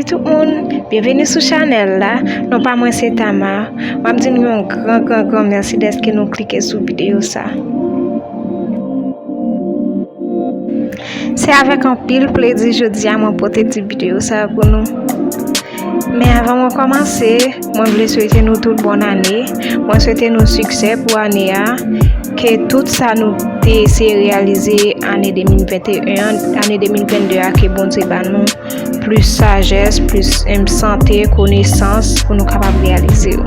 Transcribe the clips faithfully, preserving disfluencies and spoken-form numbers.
Tout moun, byenveni sou chanèl la. Non pa mwen se Tama. M ap di nou yon gran, gran, gran mèsi dèske nou klike sou videyo sa. Se avèk anpil plezi jodi a mwen pote ti videyo sa pou nou. Men avan mwen kòmanse, mwen vle swete nou tout bòn ane. Mwen swete nou siksè pou ane a. Ke tout sa nou te eseye reyalize ane de mil venteyen an, ane de mil vennde a, ke Bondye ba nou plis sajès, plis, em, sante, konesans pou nou kapab reyalize yo.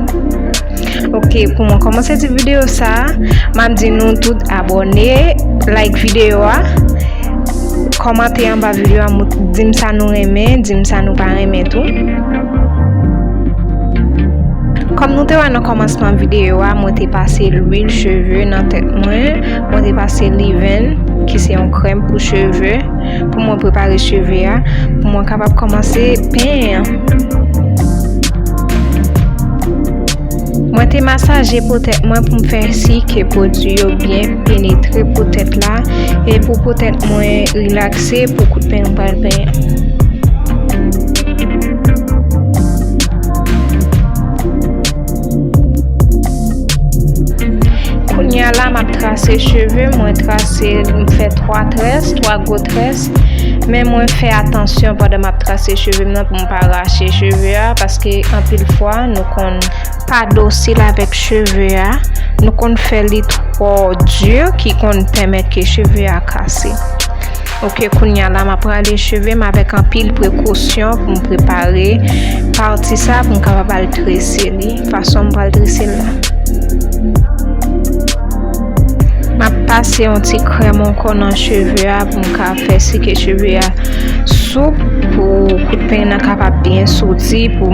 Ok, pou mwen kòmanse ti videyo sa, m ap di nou tout abòne, like videyo a, kòmante anba videyo a, di m sa nou renmen, di m sa nou pa renmen tou. Kòm nou te wè nan kòmansman videyo a, mwen te pase lwil cheve nan tèt mwen, mwen te pase leave-in, ki se yon krèm pou cheve, pou mwen prepare cheve a, pou mwen kapab kòmanse penyen an. Mwen te masaje po tèt mwen pou m fè si ke pwodui yo byen penetre po tèt la, e pou po tèt mwen rilakse pou kout penyen m pral penyen. Kounye a la, m ap trase cheve, mwen trase, m fè twa très, twa gwo très, men mwen fè atansyon pandan m ap trase cheve m nan pou m pa rache cheve a, paske anpil fwa, nou konn pa dosil avèk cheve a, nou konn fè li twò di ki konn pèmèt ke cheve a kase. Ok, kounye a la, m ap rale cheve m avèk anpil prekosyon pou m prepare pati sa pou m kapab al trese li, fason m pral trese l la. M ap pase yon ti krèm ankò nan cheve a pou m ka fè si ke cheve a soup, pou kout penyen nan kapab byen soti, pou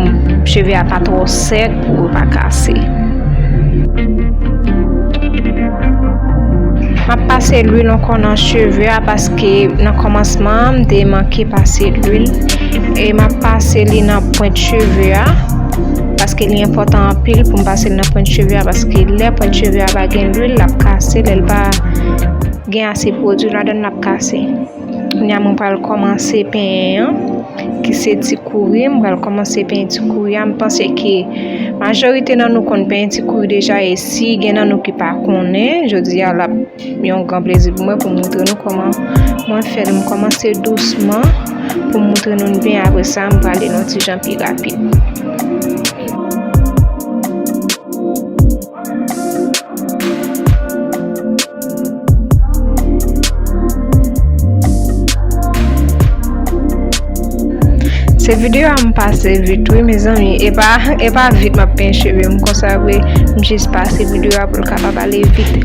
cheve a pa twò sèk, pou l pa kase. M ap pase lwil ankò nan cheve a paske nan kòmansman an, m te manke pase lwil. E m ap pase li nan pwent cheve a, paske li enpòtan anpil pou m pase l nan pwent cheve a, paske lè pwent cheve a pa gen lwil, l ap kase, lè l pa gen ase pwodui ladan l, l ap kase. Kounye a mwen pral kòmanse penyen an, ki se ti kouri. Mwen pral kòmanse penyen ti kouri a. M panse ke majorite nan nou konn penyen ti kouri deja, e si gen nan nou ki pa konnen, jodi a l ap yon gran plezi pou mwen pou m moutre nou kòman mwen fè l. M kòmanse dousman pou m moutre nou l byen, apre sa, m prale nan ti jan pi rapid. Se videyo a m pase vit, wi, mezanmi. E pa, e pa vit m ap penyen cheve m konsa vre. M jis pase videyo a pou l kapab ale vit.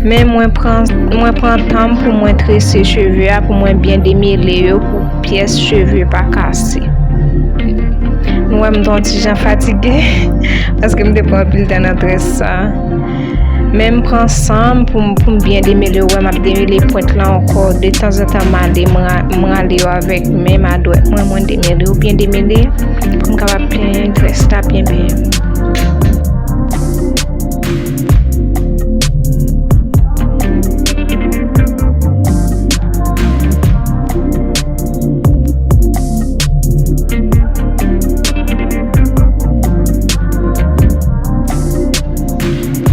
Men mwen pran, mwen pran tan m pou mwen trese cheve a, pou mwen byen demele yo, pou pyès cheve pa kase. Nou wè m te yon ti jan fatige, paske m te pran anpil tan nan très sa. Men m pran san m pou m, pou m byen demele yo. Ou wè m ap demele pwent lan ankò. Detanzantan m ale, m ra-, m rale yo avèk men m a dwèt mwen, mwen demele yo byen demele, pou m kapab penyen très la byen penyen.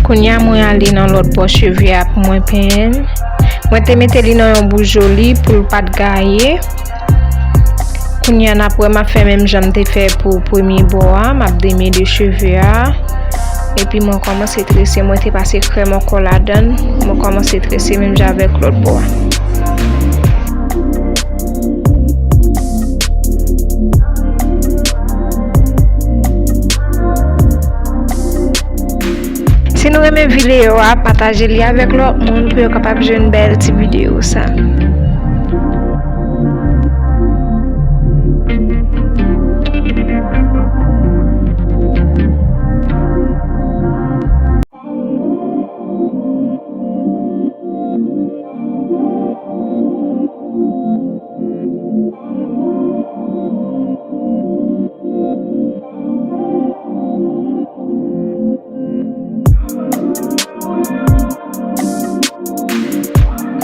Kounye a, mwen ale nan lòt bò cheve a pou mwen penyen l. Mwen te mete li nan yon boujoli pou l pa t gaye. Kounye a, n ap wè m ap fè menm jan m te fè pou premye bò a. M ap demele cheve a. Epi mwen kòmanse trese. Mwen te pase krèm ankò ladan l. Mwen kòmanse trese menm jan avèk lòt bò a. Si nou renmen videyo a, pataje li avèk lòt moun pou yo kapab jwenn bèl ti videyo sa.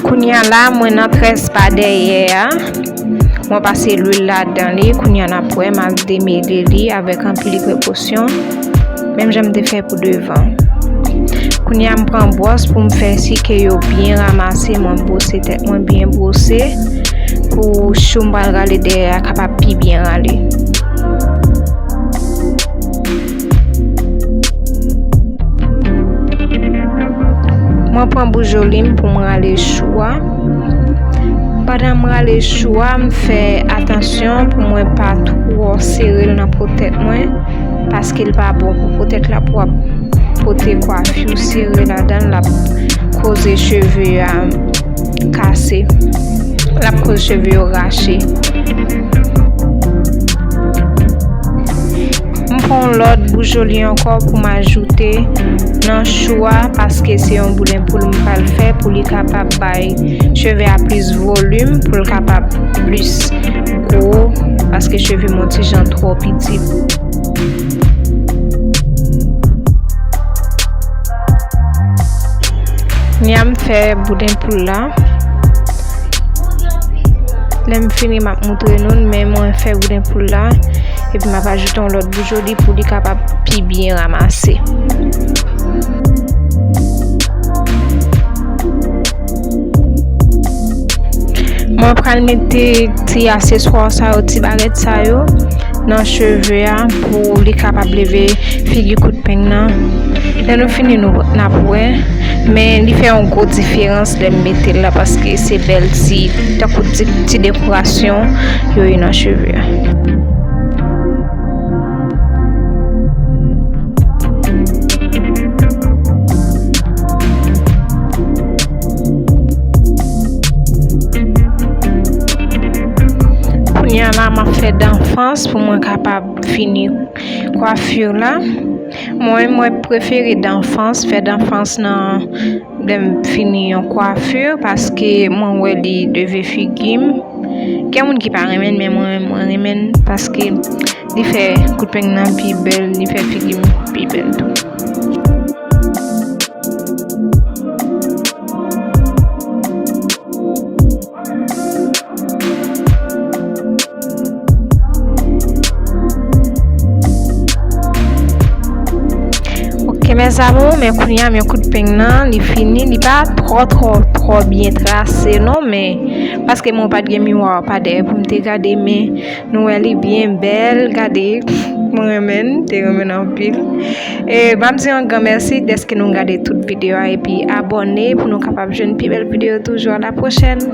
Kounye a la, mwen nan très pa dèyè a. Mwen pase lwil ladan li, kounye a n ap wè m ap demele li avèk anpil prekosyon, menm jan m te fè pou devan. Kounye a m pran bwòs pou m fè si ke yo byen ranmase, mwen bwose tèt mwen byen bwose pou chou m pral rale dèyè a kapab pi byen rale. Mwen pran boujoli m pou m rale chou a. Pandan m rale chou a, m fè atansyon pou mwen pa twò sere l nan po tèt mwen, paske l pa bon pou po tèt la pou w ap pote kwafi w sere ladan l, l ap koze cheve a kase. L ap koz cheve yo rache. M pran yon lòt boujoli ankò pou m ajoute nan chou a, paske se yon bouden poul m pral fè pou li kapab bay cheve a plis volim, pou l kapab plis gwo, paske cheve m yon ti jan twò piti. Ni a m fè bouden poul la. Lè m fini, m ap moutre nou, men mwen fè bouden poul la. Epi m ap ajoute yon lòt boujoli pou li kapab pi byen ranmase. Mwen pral mete ti aseswa sa yo, ti bagèt sa yo nan cheve a pou li kapab leve figi kout peng nan. Lè nou fini, nou, n ap wè. Men li fè yon gwo diferans lè m mete l la, paske se bèl ti, tankou ti, ti dekorasyon yo ye nan cheve a. Kounye a la, m ap fè danfans pou mwen kapab fini kwafi la. Mwen, mwen prefere danfans, fè danfans nan lè m fini yon kwafi, paske mwen wè li leve figi m. Gen moun ki pa renmen l, men mwen, mwen renmen l paske li fè kout peng nan pi bèl, li fè figi m pi bèl tou. Ok, mes amours, men kounye a, men kout peng nan, li fini, li pa twò, twò, twò byen trase, non, men paske mwen pa t gen miwa pa dèyè pou m te gade, men nou wè li byen bèl, gade, mwen renmen l, te renmen l anpil. E, m ap di yon gran mèsi dèske nou gade tout videyo a, epi abòne pou nou kapab jwenn pi bèl videyo toujou. A la pwochèn!